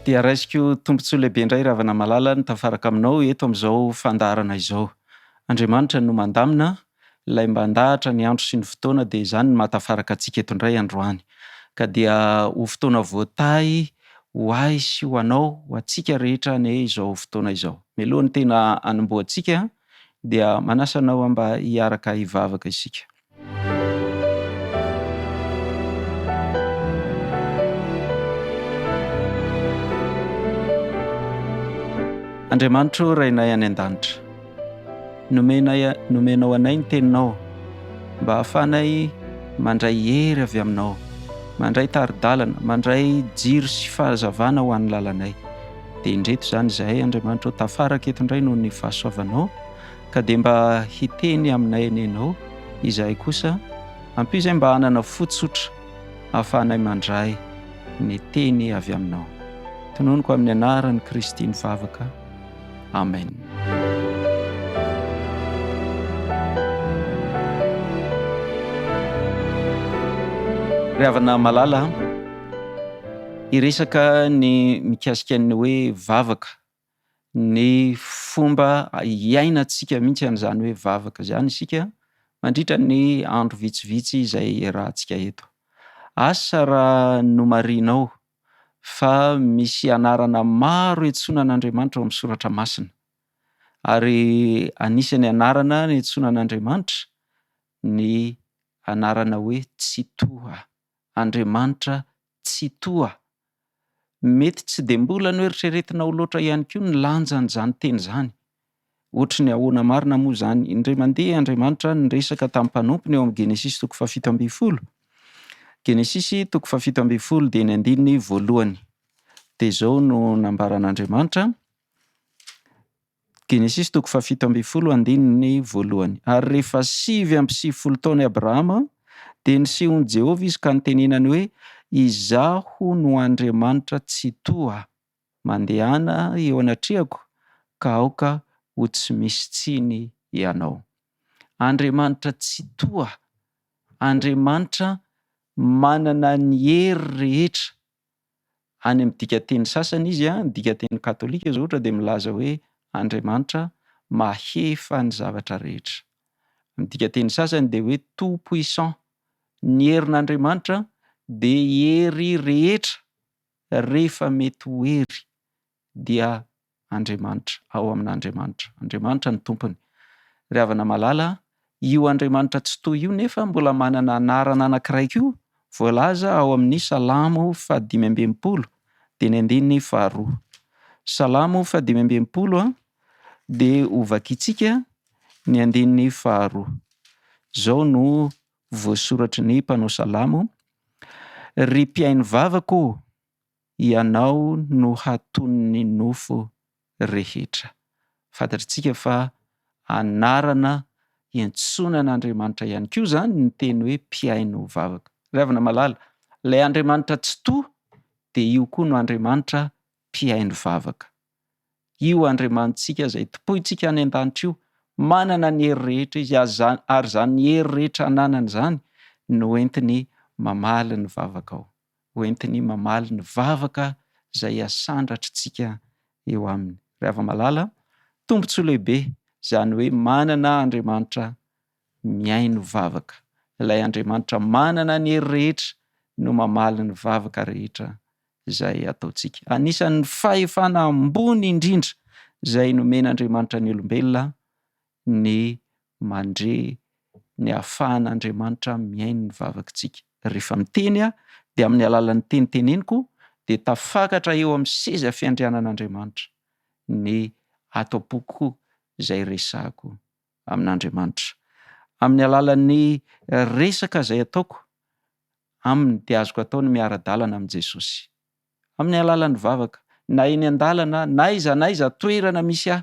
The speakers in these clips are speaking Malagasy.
Dia raisiko tombontsoa lehibe indray ry havana malala ny tafaraka aminao eto amin'izao fandaharana izao. Andriamanitra no mandamina, ilay mandahatra ny andro sy ny fotoana dia izany no mahatafaraka antsika eto indray androany. Ka dia ho fotoana voatahy ho ahy sy ho anao, ho antsika rehetra anie izao fotoana izao. Mialoha ny tena hanombohantsika dia manasa anao mba hiaraka hivavaka isika. Andriamanitro Rainay any an-danitra, nomenay nomenao anay ny teninao mba hahafahanay mandray hery avy aminao, mandray tari-dalana, mandray jiro sy fahazavana ho an'ny lalanay. Dia indreto izany izahay Andriamanitra o, tafaraka eto indray noho ny fahasoavanao. Ka dia mba hiteny aminay anie Ianao, izahay kosa, ampio izay mba hanana fo tsotra ahafahanay mandray ny teny avy Aminao. Tononiko amin'ny anaran'i Kristy ny vavaka. Amen. Ry havana malala a, hiresaka ny mikasika ny hoe vavaka ny fomba hiainantsika mihitsy an'izany hoe vavaka izany isika mandritra ny andro vitsivitsy izay iarahantsika eto. Asa raha nomarihinao fa misy anarana maro iantsoana an'Andriamanitra ao amin'ny soratra masina. Ary anisan'ny anarana niantsoana an'Andriamanitra ny anarana hoe Tsitoha. Andriamanitra Tsitoha. Mety tsy dia mbola noeritreretinao loatra ihany koa ny lanjan'izany teny izany. Ohatry ny ahoana marina moa izany? Indray mandeha Andriamanitra niresaka tamin'ny mpanompony eo amin'ny Genesisy toko fahafito ambin'ny folo. Genesisy toko fahafito ambin'ny folo dia ny andininy voalohany. Dia izao no nambaran'Andriamanitra. Genesisy toko fahafito ambin'ny folo andininy voalohany. Ary rehefa 99 taona i Abrahama, dia nisehon'i Jehovah izy ka nitenenany hoe, Izaho no Andriamanitra Tsitoha. Mandehana eo anatrehako, ka aoka ho tsy misy tsiny ianao. Andriamanitra Tsitoha, Andriamanitra manana ny hery rehetra, Any amin'ny dikanteny sasany izy, ny dikanteny katolika izao ohatra dia milaza hoe Andriamanitra mahefa ny zavatra rehetra. Ny dikanteny sasany dia hoe tout puissant. Ny herin'Andriamanitra dia hery rehetra rehefa mety ho hery dia Andriamanitra, ao amin'Andriamanitra. Andriamanitra no tompony. Ry havana malala, io Andriamanitra Tsitoha io nefa mbola manana anarana anankiray koa voalaza ao amin'ny Salamo fahadimy amby enimpolo, dia ny andininy faharoa. Salamo fahadimy amby enimpolo dia hovakintsika ny andininy faharoa. Izao no voasoratry ny mpanao salamo, Ry mpihaino vavaka ô, Ianao no hatonin'ny nofo rehetra. Fantatritsika fa anarana iantsoana an'Andriamanitra ihany koa izany ny teny hoe mpihaino vavaka. Ry havana malala, ilay Andriamanitra Tsitoha dia io koa no Andriamanitra mpihaino vavaka. Io Andriamanitsika izay tompointsika any an-danitra io, manana ny hery rehetra Izy, ary izany hery rehetra ananany izany no entiny mamaly ny vavakao. ho entiny mamaly ny vavaka izay asandratritsika eo aminy. Ry hava-malala, tombontsoa lehibe izany hoe manana Andriamanitra mihaino vavaka. Ilay Andriamanitra manana ny hery rehetra no mamaly ny vavaka rehetra izay ataontsika. Anisan'ny fahefana ambony indrindra izay nomen'Andriamanitra ny olombelona ny mandre ny ahafahan'Andriamanitra mihaino ny vavakitsika. Rehefa miteny aho dia amin'ny alalan'ny teny teneniko dia tafakatra eo amin'ny seza fiandrianan'Andriamanitra ny ato am-poko izay resahako amin'Andriamanitra. Amin'ny alalan'ny resaka izay ataoko aminy dia azoko atao ny miara-dalana amin'i Jesosy. Amin'ny alalan'ny vavaka, na eny an-dalana na aiza na aiza toerana misy ahy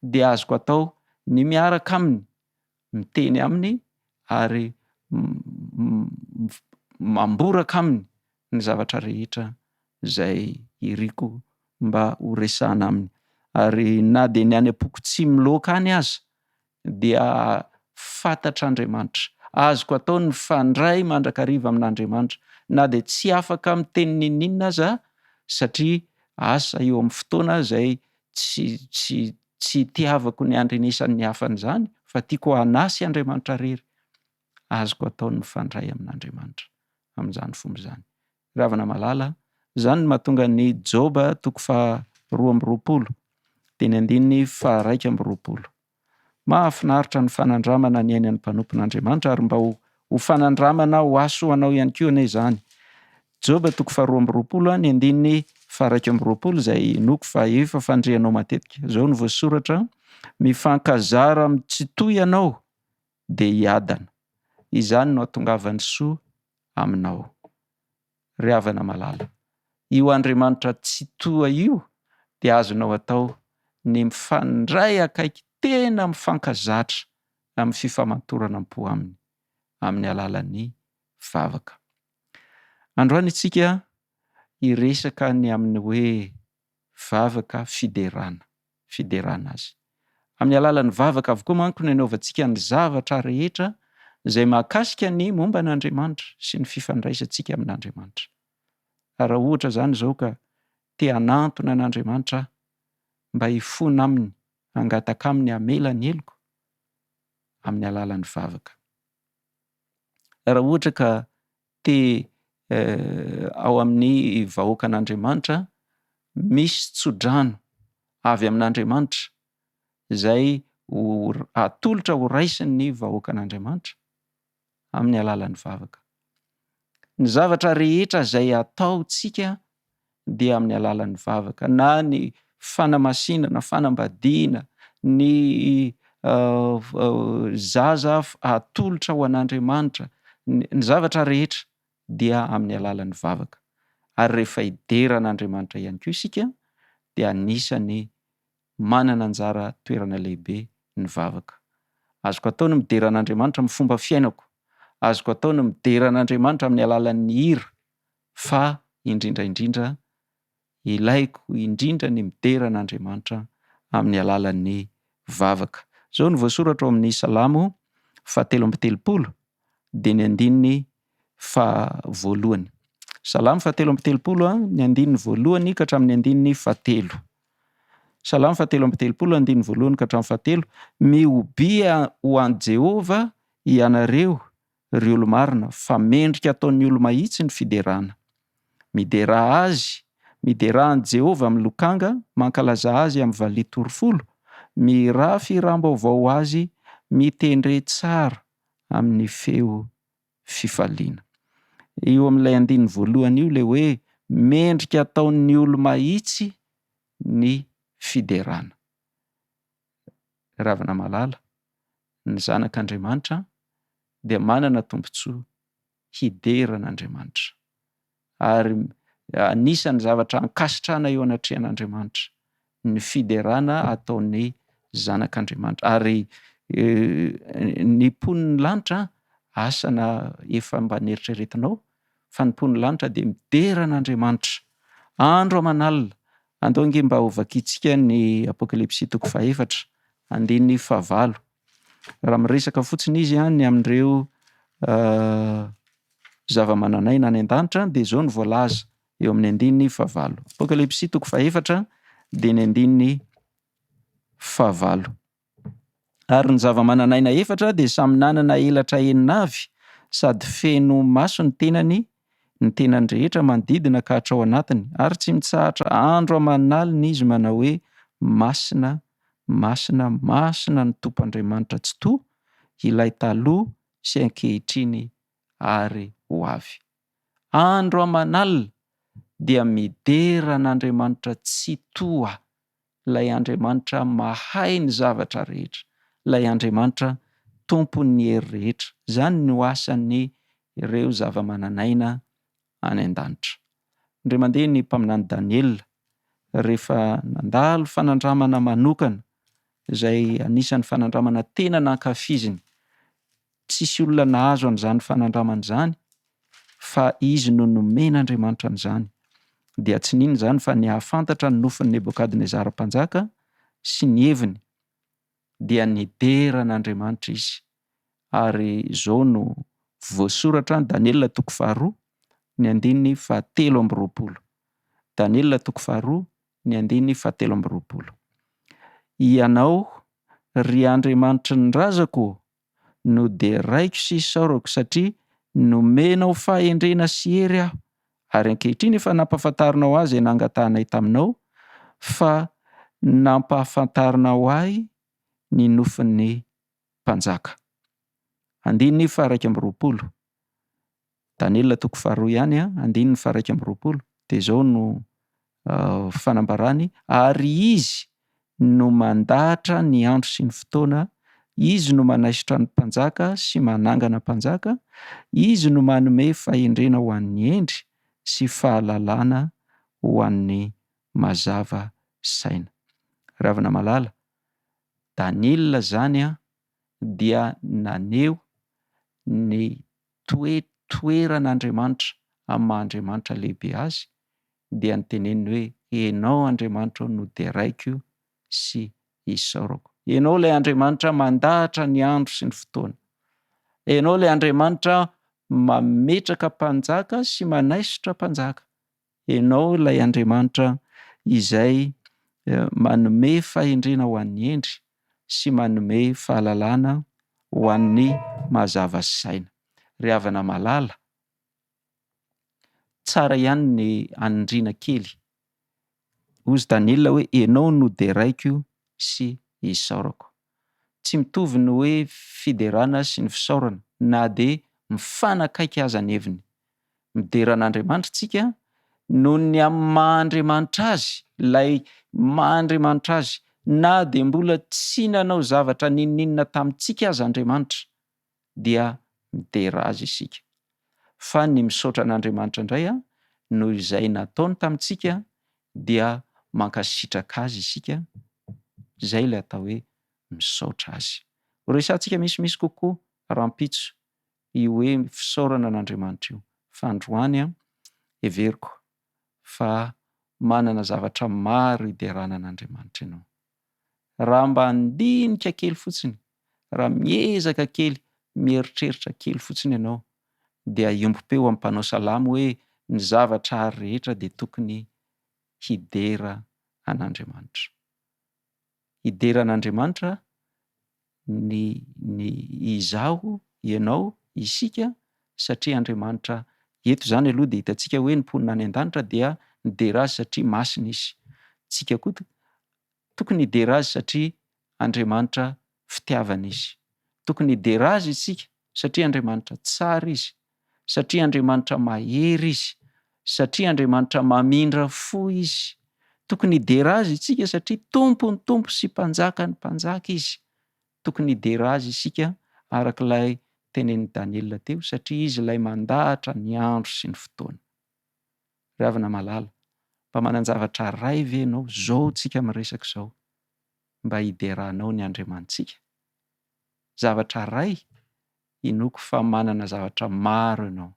dia azoko atao ny miaraka aminy, miteny aminy ary mamboraka aminy ny zavatra rehetra izay iriko mba ho resahana aminy. Ary na dia ny any am-poko tsy miloaka any aza dia fantatr'Andriamanitra. Azoko atao ny mifandray mandrakariva amin'Andriamanitra na dia tsy afaka miteny n'inon'inona aza satria Asa eo amin'ny fotoana izay tsy tsy tsy itiavako ny handrenesan'ny hafa an'izany fa tiako hanasy Andriamanitra irery. Azoko atao ny mifandray amin'Andriamanitra amin'izany fomba izany. Ry havana malala, izany no mahatonga ny Joba toko faha 22 dia ny andininy faha 21. Mahafinaritra ny fanandramana niainan'ny mpanompon'Andriamanitra ary mba ho ho fanandramana ho aso ho anao ihany koa anie izany. Joba toko faha 22 ny andininy faha 21 izay inoako fa efa fandreanao matetika. Izao no voasoratra, Mifankazara amin'ny Tsitoha ianao dia hiadana. Izany no hahatongavan'ny soa aminao. Ry havana malala, io Andriamanitra Tsitoha io dia azonao atao ny mifandray akaiky tena mifankazatra amin'ny fifamantorana am-po aminy, amin'ny alalan'ny vavaka. Androany isika hiresaka ny amin'ny hoe vavaka fiderana. Fiderana Azy. Amin'ny alalan'ny vavaka avokoa manko no anaovantsika ny zavatra rehetra izay mahakasika ny momba an'Andriamanitra sy ny fifandraisantsika amin'Andriamanitra. Ary raha ohatra izany izao ka te hanantona an'Andriamanitra aho mba hifona aminy, hangataka aminy hamela ny heloko, amin'ny alalan'ny vavaka. Raha ohatra ka te ao amin'ny vahoakan'Andriamanitra misy tsodrano avy amin'Andriamanitra izay ho atolotra ho raisin'ny vahoakan'Andriamanitra amin'ny alalan'ny vavaka. Ny zavatra rehetra izay ataontsika dia amin'ny alalan'ny vavaka, na ny fanamasinana, fanambadiana, ny zaza atolotra ho an'Andriamanitra, ny zavatra rehetra dia amin'ny alalan'ny vavaka. Ary rehefa hidera an'Andriamanitra ihany koa isika dia anisan'ny manana anjara toerana lehibe ny vavaka. Azoko atao ny midera an'Andriamanitra amin'ny fomba fiainako, azoko atao ny midera an'Andriamanitra amin'ny alalan'ny hira, fa indrindra indrindra ilaiko indrindra ny midera an'Andriamanitra amin'ny alalan'ny vavaka. Izao no voasoratra ao amin'ny Salamo fahatelo amby 30 dia ny andininy faha voalohany. Salamo fahatelo amby 30 ny andininy voalohany ka hatramin'ny andininy fahatelo. Salamo fahatelo amby 30 andininy voalohany ka hatramin'ny fahatelo, Mihobia ho an'i Jehovah ianareo ry olo-marina, fa mendrika ataon'ny olo-mahitsy ny fiderana. Miderà Azy, miderà an'i Jehovah amin'ny lokanga, mankalazà Azy amin'ny valiha torofolo, mihirà fihiram-baovao ho Azy, mitendre tsara amin'ny feo fifaliana. Io amin'ilay andininy voalohany io ilay hoe mendrika ataon'ny olo-mahitsy ny fiderana. Ravina malala, ny zanak'Andriamanitra dia manana tombontsoa hidera an'Andriamanitra. Ary anisan'ny zavatra ankasitrahana eo anatrehan'Andriamanitra ny fiderana ataon'ny zanak'Andriamanitra. Ary ny mponin'ny lanitra, asa na efa mba neritreretinao, fa ny mponin'ny lanitra dia midera an'Andriamanitra andro aman'alina. Andao ange mba hovakintsika ny Apokalypsy toko fahefatra, andininy fahavalo. Raha miresaka fotsiny izy ny amin'ireo zava-manan'aina any an-danitra dia izao no voalaza eo amin'ny andininy fahavalo. Apokalypsy toko fahefatra dia ny andininy fahavalo. Ary ny zava-manan'aina efatra dia samy nanana elatra enina avy, sady feno maso ny tenany, ny tenany rehetra manodidina ka hatrao anatiny, ary tsy mitsahatra andro aman'alina izy manao hoe, Masina, masina, masina ny Tompo Andriamanitra Tsitoha, ilay taloha sy ankehitriny ary ho avy. Andro aman'alina dia midera an'Andriamanitra Tsitoha ilay Andriamanitra mahay ny zavatra rehetra, ilay Andriamanitra Tompon'ny hery rehetra. Izany no asan'ny ireo zava-manan'aina any an-danitra. Indray mandeha ny mpaminany Daniela, rehefa nandalo fanandramana manokana, izay anisan'ny fanandramana tena nankafiziny, tsisy olona nahazo an'izany fanandramana izany, fa izy no nomen'Andriamanitra an'izany, dia tsy n'inona izany fa ny hahafantatra ny nofin'i Nebokadnezara mpanjaka sy ny heviny, dia nidera an'Andriamanitra izy. Ary izao no voasoratra, Daniela toko faharoa, ny andininy fahatelo amby 20. Daniela toko faharoa ny andininy fahatelo amby roapolo. Ianao, ry Andriamanitry ny razako ô, no deraiko sy isaorako satria nomenao fahendrena sy hery aho, ary ankehitriny efa nampahafantarinao ahy izay nangatahanay taminao, fa nampahafantarinao ahy ny nofin'ny mpanjaka. Andininy faha-21. Daniela toko faharoa ihany, andininy faha-21, dia izao no fanambarany, ary izy no mandahatra ny andro sy ny fotoana, izy no manaisotra ny mpanjaka sy manangana mpanjaka, izy no manome fahendrena ho an'ny hendry sy fahalalana ho an'ny mazava saina. Ry havana malala, Daniela izany dia naneho ny toe toeran'Andriamanitra amin'ny maha Andriamanitra lehibe azy dia niteneniny hoe Ianao Andriamanitra ô no deraiko sy isaorako. Ianao ilay Andriamanitra mandahatra ny andro sy ny fotoana. Ianao ilay Andriamanitra mametraka mpanjaka sy manaisotra mpanjaka. Ianao ilay Andriamanitra izay manome fahendrena ho an'ny hendry sy manome fahalalana ho an'ny mazava saina. Ry havana malala, tsara ihany ny anindriana kely. Hozy Daniela hoe ianao no deraiko sy isaorako. Tsy mitovy ny hoe fiderana sy ny fisaorana na dia mifanakaiky aza ny heviny. Midera an'Andriamanitra isika noho ny amin'ny maha Andriamanitra Azy, ilay maha Andriamanitra Azy, na dia mbola tsy nanao zavatra n'inon'inona tamintsika aza Andriamanitra dia midera Azy isika. Fa ny misaotra an'Andriamanitra indray noho izay nataony tamintsika dia mankasitraka Azy isika, izay ilay atao hoe misaotra Azy. Horesahantsika misimisy kokoa rahampitso io hoe fisaorana an'Andriamanitra io. Fa androany an, heveriko fa manana zavatra maro hiderana an'Andriamanitra ianao. Raha mba handinika kely fotsiny, raha miezaka kely, mieritreritra kely fotsiny ianao, dia hiombom-peo amin'ny mpanao salamo hoe ny zavatra ary rehetra dia tokony hidera an'Andriamanitra. Hidera an'Andriamanitra ny ny izaho, ianao, isika satria Andriamanitra, eto izany aloha dia hitantsika hoe ny mponina any an-danitra dia midera Azy satria masina Izy. Tsika koa tokony hidera Azy satria Andriamanitra fitiavana Izy. Tokony hidera Azy isika satria Andriamanitra tsara Izy, satria Andriamanitra mahery Izy, satria Andriamanitra mamindra fo Izy. Tokony hidera Azy isika satria Tompon'ny tompo sy Mpanjakan'ny mpanjaka Izy. Tokony hidera Azy isika araka ilay tenenin'i Daniela teo satria Izy ilay mandahatra ny andro sy ny fotoana. Ry havana malala, mba manan-javatra ray ve ianao zao tsika miresaka izao mba hideranao ny Andriamanitsika? Zavatra ray Inoako fa manana zavatra maro ianao.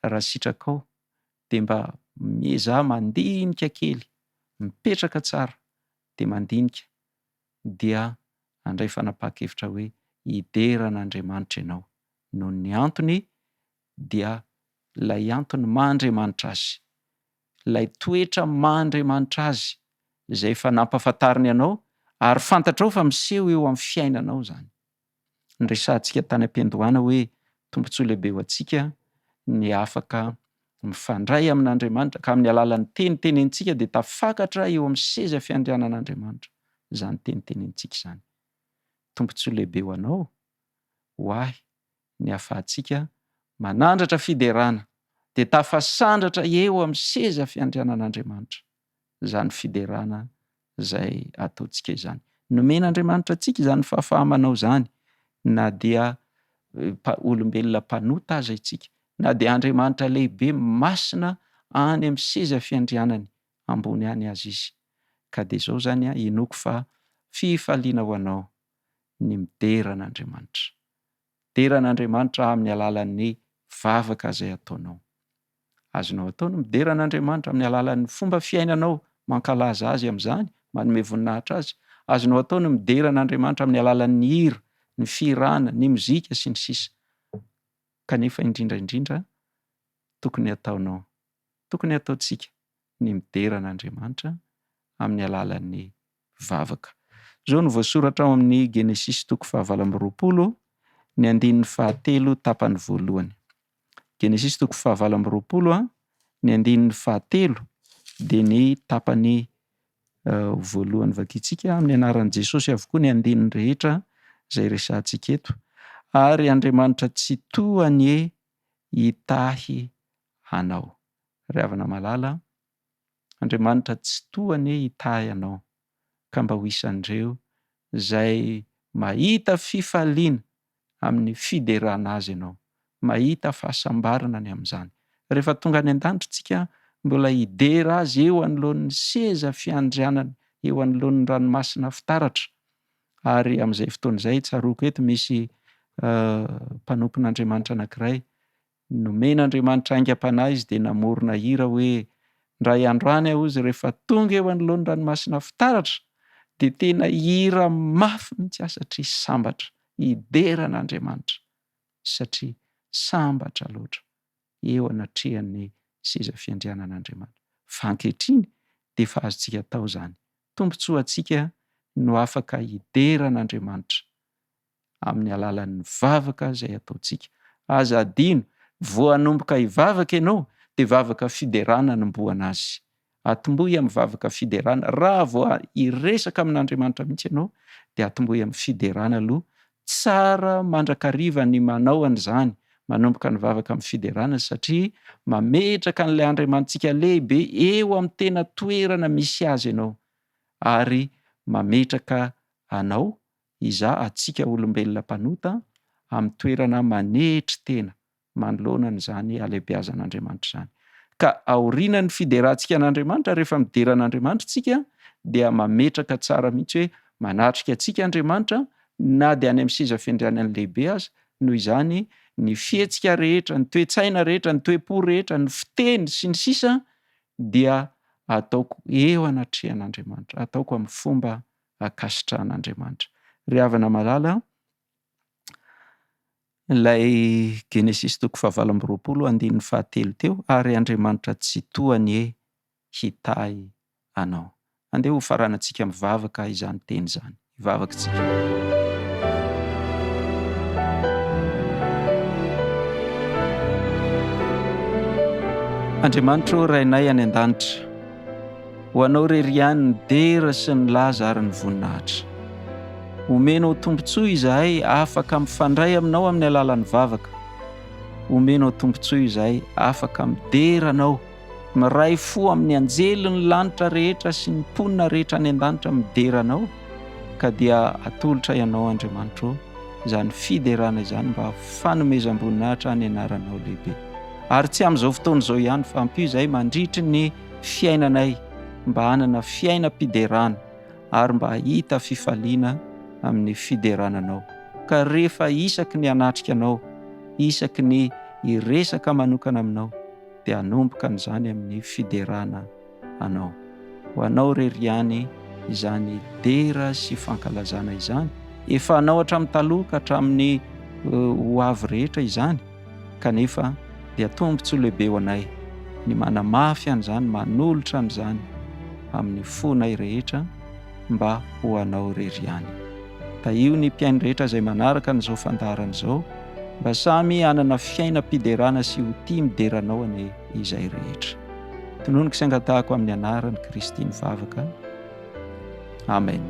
Raha sitrakao dia mba miezaha mandinika kely, mipetraka tsara dia mandinika dia handray fanapahan-kevitra hoe hidera an'Andriamanitra ianao noho ny antony dia ilay antony maha Andriamanitra Azy, ilay toetra maha Andriamanitra Azy izay efa nampahafantariny anao ary fantatrao fa miseho eo amin'ny fiainanao izany. Niresahantsika tany am-piandohana hoe tombontsoa lehibe ho antsika ny afaka mifandray amin'Andriamanitra ka amin'ny alalan'ny teny tenenintsika dia tafakatra eo amin'ny seza fiandrianan'Andriamanitra izany teny tenenintsika izany. Tombontsoa lehibe ho anao, ho ahy ny ahafahantsika manandratra fiderana dia tafasandratra eo amin'ny seza fiandrianan'Andriamanitra izany fiderana izay ataontsika izany. Nomen'Andriamanitra antsika izany fahafaha-manao izany na dia olombelona mpanota aza isika, na dia Andriamanitra lehibe masina any amin'ny seza fiandrianany ambony any aza Izy. Ka dia izao izany inoako fa fifaliana ho anao ny midera an'Andriamanitra. Dera an'Andriamanitra amin'ny alalan'ny vavaka izay ataonao. Azonao atao ny midera an'Andriamanitra amin'ny alalan'ny fomba fiainanao, mankalaza Azy amin'izany, manome voninahitra Azy. Azonao atao ny midera an'Andriamanitra amin'ny alalan'ny hira, ny fihirana, ny mozika, sy ny sisa. Kanefa indrindra indrindra, tokony hataonao, tokony hataontsika. ny midera an'Andriamanitra amin'ny alalan'ny vavaka. Izao no voasoratra ao amin'ny Genesisy toko fahavalo amby 20, ny andininy fahatelo tapany voalohany. Genesisy toko fahavalo amby 20, ny andininy fahatelo dia ny tapany voalohany vakintsika. Amin'ny anaran'i Jesosy avokoa ny andininy rehetra izay resahantsika eto. Ary Andriamanitra Tsitoha anie hitahy anao. Ry havana malala, Andriamanitra Tsitoha anie hitahy anao ka mba ho isan'ireo izay mahita fifaliana amin'ny fiderana Azy ianao, mahita fahasambarana ny amin'izany. Rehefa tonga any an-danitra isika, mbola hidera Azy eo anoloan'ny seza fiandrianany, eo anoloan'ny ranomasina fitaratra. Ary amin'izay fotoana izay, tsaroako eto misy mpanompon'Andriamanitra anankiray, Nomen'Andriamanitra aingam-panahy izy dia namorona hira hoe, Indray andro any aho hozy rehefa tonga eo anoloan'ny ranomasina fitaratra dia tena hira mafy mihitsy aho satria sambatra, hidera an'Andriamanitra satria sambatra loatra eo anatrehan'ny seza fiandrianan'Andriamanitra. Fa ankehitriny dia efa azontsika atao izany. Tombontsoantsika no afaka hidera an'Andriamanitra amin'ny alalan'ny vavaka izay ataontsika. Aza adino, vao hanomboka hivavaka ianao dia vavaka fiderana anombohana azy. Atombohy amin'ny vavaka fiderana. Raha vao hiresaka amin'Andriamanitra mihitsy ianao dia atombohy amin'ny fiderana aloha. Tsara mandrakariva ny manao an'izany, manomboka ny vavaka amin'ny fiderana satria mametraka an'ilay Andriamanitsika lehibe eo amin'ny tena toerana misy azy ianao ary mametraka anao iza antsika olombelona mpanota amin'ny toerana manetry tena manoloana an'izany halehibeazan'Andriamanitra izany. Ka aorianan'ny fiderantsika an'Andriamanitra, rehefa midera an'Andriamanitra isika dia mametraka tsara mihitsy hoe manatrika antsika Andriamanitra na dia any amin'ny seza fiandrianany lehibe aza, noho izany ny fihetsika rehetra, ny toe-tsaina rehetra, ny toe-po rehetra, ny fiteny sy ny sisa dia ataoko eo anatrehan'Andriamanitra, ataoko amin'ny fomba ankasitrahan'Andriamanitra. Ry havana malala, ilay Genesisy toko fahavalo amby 20 andininy fahatelo teo, ary Andriamanitra Tsitoha anie hitahy anao. Andeha ho faranantsika mivavaka izany teny izany. Hivavaka isika. Andriamanitra ô Rainay any an-danitra, Ho Anao irery ihany ny dera sy ny laza ary ny voninahitra. Omenao tombontsoa izahay afaka mifandray Aminao amin'ny alalan'ny vavaka. Omenao tombontsoa izahay afaka midera Anao, miray fo amin'ny anjelin'ny lanitra rehetra sy ny mponina rehetra any an-danitra midera Anao, ka dia atolotray Anao Andriamanitra ô izany fiderana izany mba fanomezam-boninahitra ny anaranao lehibe. Ary tsy amin'izao fotoana izao ihany fa ampio izahay mandritry ny fiainanay mba hanana fiainam-piderana ary mba hahita fifaliana amin'ny fiderana Anao. Ka rehefa isaky ny hanatrika Anao, isaky ny hiresaka manokana Aminao, dia hanomboka an'izany amin'ny fiderana Anao. Ho Anao irery ihany izany dera sy fankalazana izany. Efa Anao hatramin'ny taloha ka hatramin'ny ho avy rehetra izany. Kanefa dia tombontsoa lehibe ho anay ny manamafy an'izany, manolotra an'izany amin'ny fonay rehetra mba ho Anao irery ihany. Tahio ny mpihaino rehetra izay manaraka an'izao fandaharana izao mba samy hanana fiainam-piderana sy ho tia midera Anao anie izay rehetra. Tononiko sy angatahako amin'ny anaran'i Kristy ny vavaka. Amen.